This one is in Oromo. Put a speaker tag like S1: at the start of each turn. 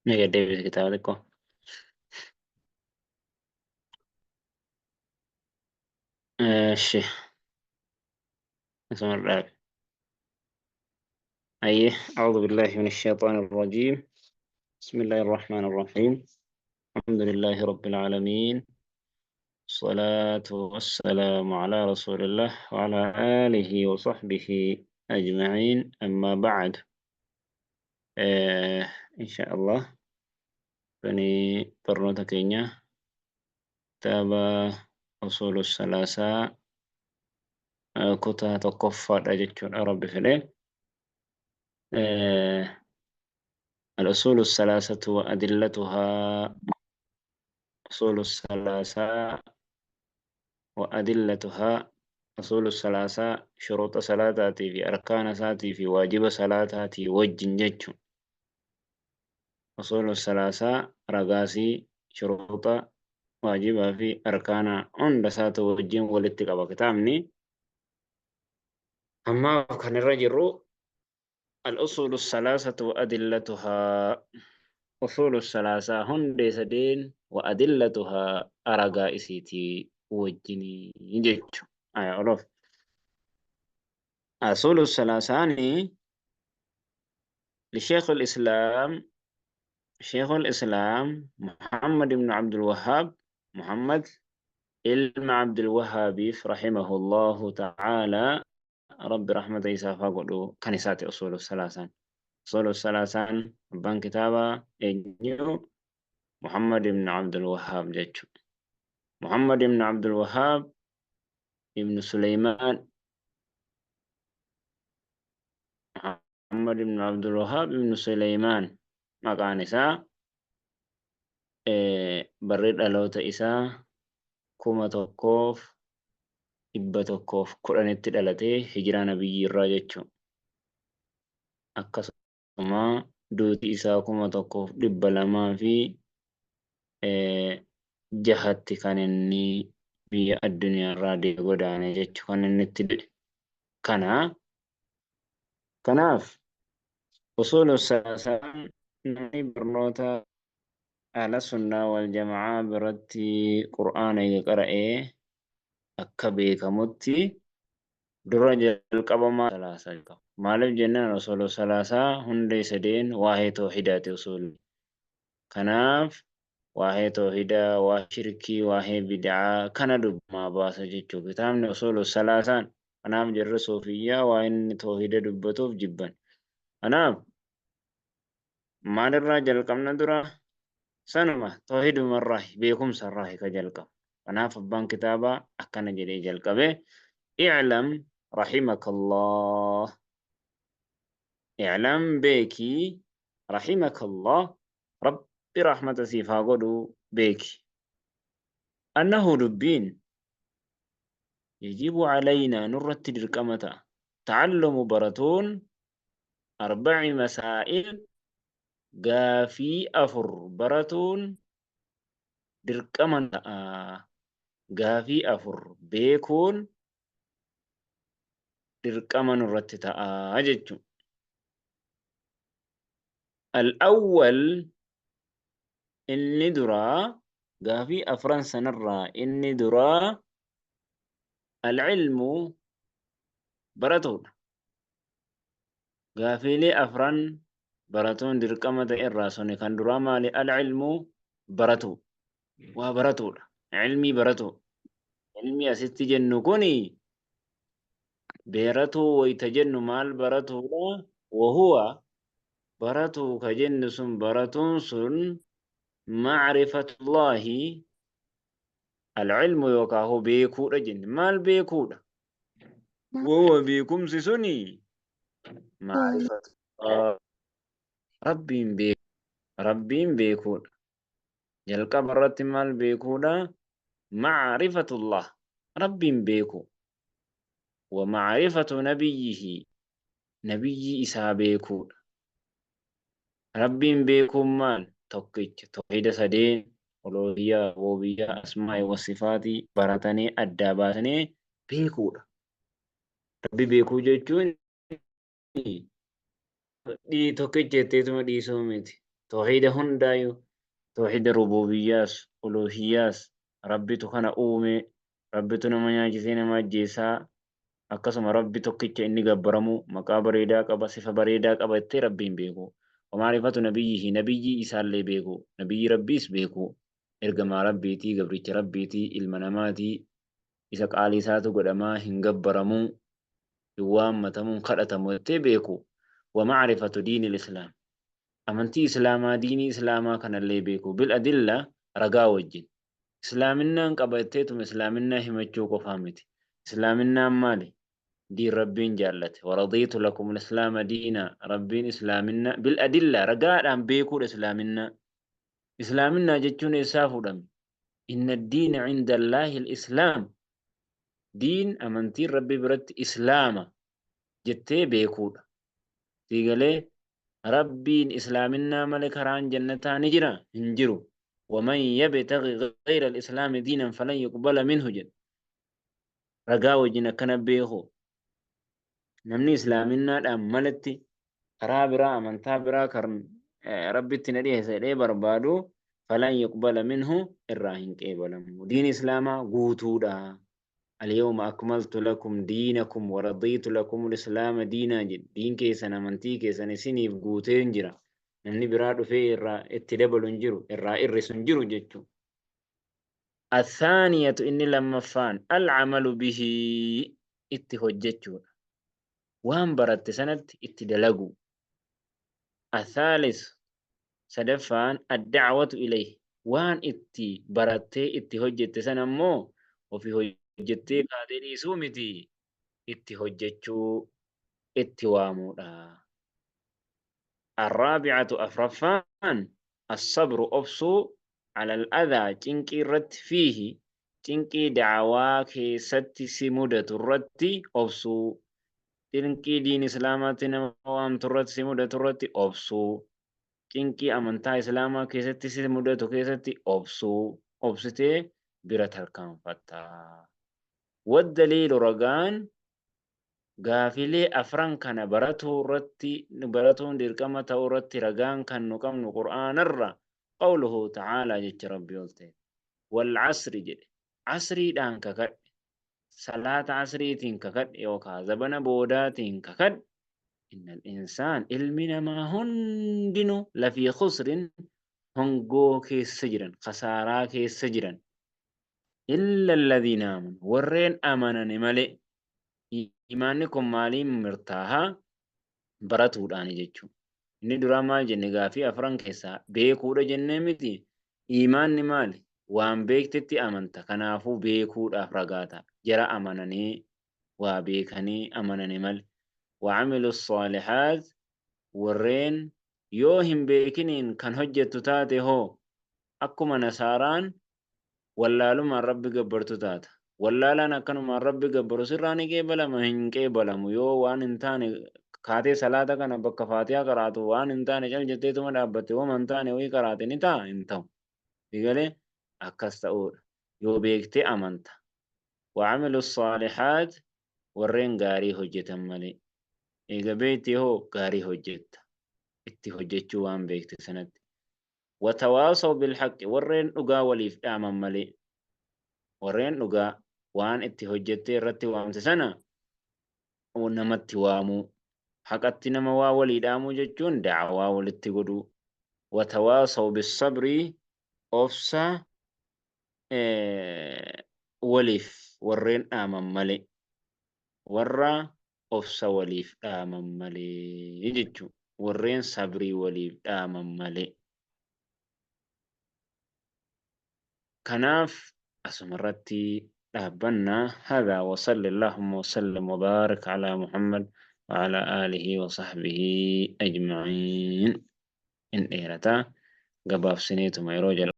S1: Mee gad deebisi kitaaba xiqqoo. Eshi. Asuma dhaabe. Ayyee. أعوذ بالله من الشيطان الرجيم. بسم الله الرحمن الرحيم. الحمد لله رب العالمين. الصلاة والسلام على رسول الله وعلى آله وصحبه أجمعين. أما بعد. إن شاء الله kuni barnoota keenya kitaaba usuulu salaasaa kutaa tokkoffaadha jechuudha rabbi fedhe. الأصول الثلاثة وأدلتها أصول الثلاثة وأدلتها أصول الثلاثة شروط صلاتاتي في أركان ساتي في واجب صلاتاتي وجن جتشو أصول الثلاثة رقاسي شروط واجبة في أركان عند سات وجن ولتقبا كتامني أما كان الرجل الأصول الثلاثة وأدلتها أصول الثلاثة هندي سدين وأدلتها أرقا إسيتي وجني جتشو آية أولوف أصول الثلاثاني لشيخ الإسلام شيخ الإسلام محمد بن عبد الوهاب محمد ilma Abdulwahaabiif rahimahullahu ta'ala rabbi rahmata isaaf haa godhu kan isaati usuulu salaasaan. Usuulu salaasaan abbaan kitaaba eenyu Muhammad ibn Abdulwahaab jechuudha. Muhammad ibn Abdulwahaab ibn Suleymaan Muhammad ibn Abdulwahaab ibn Suleymaan maqaan isaa barri dhaloota isaa 1110tti dhalatee hijiraa nabiyyii irraa jechuudha. Akkasuma duuti isaa 1206tti kan inni biyya addunyaa irraa deeme godaane jechuudha kan inni itti du'e. Kana kanaaf usuulu salaasaan namni barnoota Ahla Sunnaa wal Jama'aa biratti Qur'aana eega qara'ee akka beekamutti dura jalqaba maal salaasaa jalqaba. Maaliif jennaan usuulu salaasaa hundee sadeen waa'ee toohidaati usuulli. Kanaaf waa'ee toohidaa, waa'ee shirkii, waa'ee bid'aa kana dubbamaa baasa jechuu kitaabni usuulu salaasaan. Kanaaf jarri suufiyyaa waa inni toohida dubbatuuf jibban. Kanaaf Maalirraa jalqabna dura? Sanuma tawhidumarraahi beekumsarraahi ka jalqabu. Kanaaf abbaan kitaabaa akkana jedhee jalqabe i'lam rahimakallah i'lam beeki rahimakallah rabbi rahmata siif haa godhu beeki annahu dubbiin yajibu alaynaa nurratti dirqama ta'a ta'allumu baratuun arba'i masaa'il gaafii afur baratuun dirqama ta'a. Gaafii afur beekuun dirqama nurratti ta'a jechuudha. Al-awwal inni duraa gaafii afran sanarraa inni duraa al-ilmu baratuudha. Gaafiilee afran baratuun dirqama ta'e irraa suni kan duraa maali? Al-ilmu baratuu. Waa baratuudha. Ilmii baratuu. Ilmii asitti jennu kuni beeratuu wayta jennu maal baratuudha? Wahuwa baratuu ka jennu sun baratuun sun ma'rifatullaahi al-ilmu yookaa hoo beekuudha jenne. Maal beekuudha? Wahuwa beekumsi suni ma'rifatullah Rabbiin beeku Rabbiin beekuudha. Jalqaba irratti maal beekuudha? Ma'rifatullah Rabbiin beeku. Wa ma'rifatu nabiyyihi nabiyyii isaa beekuudha. Rabbiin beekuun maal? Tokkicha tawhiida sadeen uluhiyyaa, rububiyyaa, asmaa'i wa sifaatii baratanii addaa baasanii beekuudha. Rabbi beekuu jechuun tokkicha jetteetuma dhiisuu miti. Tawhiida hundaayu, tawhiida rububiyyaas, uluhiyyaas, Rabbitu kana uume, Rabbitu nama nyaachisee nama ajjeesaa, akkasuma Rabbi tokkicha inni gabbaramu, maqaa bareedaa qaba, sifa bareedaa qaba jettee Rabbiin beeku. Wamaarifatu nabiyyihi, nabiyyii isaallee beeku, nabiyyii Rabbiis beeku, ergamaa Rabbiitii, gabricha Rabbiitii, ilma namaatii, isa qaalii isaatu godhamaa, hin gabbaramuu, hin waammatamuu, hin kadhatamu jettee beeku. Wamaarifatu diinil islaam, amantii islaamaa, diinii islaamaa kanallee beeku, bil adilla, ragaa wajjin. Islaaminnaan qaba jetteetuma islaaminnaa himachuu qofaa miti. Islaaminnaan maali? Diin Rabbiin jaallate. Waradiitu lakum islaama diina. Rabbiin islaaminaa bil adilla, ragaadhaan beekuudha islaaminaa. Islaaminaa jechuun eessaa fuudhame? Inna diina cinda Allaahi islaam. Diin amantiin Rabbi biratti islaama jettee beekuudha. Siigalee Rabbiin islaaminaa malee karaan jannataa ni jira? Hin jiru. Waman yabtaghi ghayra al-islaami diinan falan yuqbala minhu jedha. Ragaa wajjin akkana beeku. Namni islaaminaadhaan malatti karaa biraa, amantaa biraa kan Rabbitti na dhiyeessa jedhee barbaadu, falan yuqbala minhu, irraa hin qeebalamu. Diin islaamaa guutuudha. Al-yawma akmaltu lakum diinakum wa radiitu lakum al-islaama diinaa jedhe. Diin keessan, amantii keessan isiniif guuteen jira. Namni biraa dhufee irraa itti dabalu hin jiru, irraa irrisu hin jiru jechuudha. Athaaniyatu, inni lammaffaan, al-amalu bihi, itti hojjechuudha. Waan baratte sanatti itti dalagu. Athaalis, sadaffaan, ad-da'watu ilayhi, waan itti barattee itti hojjette sana immoo ofii hojjettee kaatee dhiisuu miti, itti hojjechuu, itti waamuudha. Arraabi'atu, afraffaan, as-sabru, obsuu, ala al-adhaa, cinqii irratti, fiihi, cinqii da'awaa keessatti si mudatu irratti obsuu, cinqii diin islaamaatti nama waamtu irratti si mudatu irratti obsuu, cinqii amantaa islaamaa keessatti si mudatu keessatti obsuu, obsitee bira tarkaanfatta. Waddaliilu, ragaan gaafilee afran kana baratuu irratti, baratuun dirqama ta'uu irratti ragaan kan nu qabnu Qur'aanarra, qawluhu ta'aalaa, jecha Rabbii ol ta'e, wal asri jedhe, asriidhaan kakadhe, salaata asriitiin kakadhe yookaa zabana boodaatiin kakadhe, innal insaan, ilmi namaa hundinuu, lafii khusrin, hongoo keessa jiran, kasaaraa keessa jiran, illa alladhiina amanu, warreen amanane malee. Imaanni kun maaliin mirtaaha? Baratuudhaani jechuudha. Inni duraa maal jenne? Gaafii afran keessaa beekuudha jennee miti. Imaanni maali? Waan beektetti amanta. Kanaafuu beekuudhaaf ragaa ta'a. Jara amananii, waa beekanii amanani malee. Wa'amilu saalihaat, warreen yoo hin beekiniin kan hojjettu taate hoo, akkuma nasaaraan wallaalumaan Rabbi gabbartu taata. Wallaalaan akkanumaan Rabbi gabbaru sirraa ni qeebalama? Hin qeebalamu. Yoo waan hin taane kaatee salaata kana bakka faatihaa qaraatu waan hin taane cal jetteetuma dhaabbatte, wama hin taane wayii qaraate, ni ta'a? Hin ta'u. Digalee akkas ta'uudha. Yoo beektee amanta. Wa'amilu saalihaat, warreen gaarii hojjetan malee. Eega beektee hoo gaarii hojjetta. Itti hojjechuu waan beekte sanatti. Watawaasaw bilhaqqi, warreen dhugaa waliif dhaaman malee. Warreen dhugaa waan itti hojjettee irratti waamte sana namatti waamuu, haqatti nama waa walii dhaamuu jechuun da'awaa walitti godhuu. Watawaasaw bissabrii, obsa waliif warreen dhaaman malee, warra obsa waliif dhaaman malee jechuudha. Warreen sabrii waliif dhaaman malee. Kanaaf asumarratti dhaabbanna. Hadha wa salli Allahumma wa sallim wa barik ala Muhammad wa ala alihi wa sahbihi ajma'iin. In dheerata, gabaabsineetuma yeroo jala.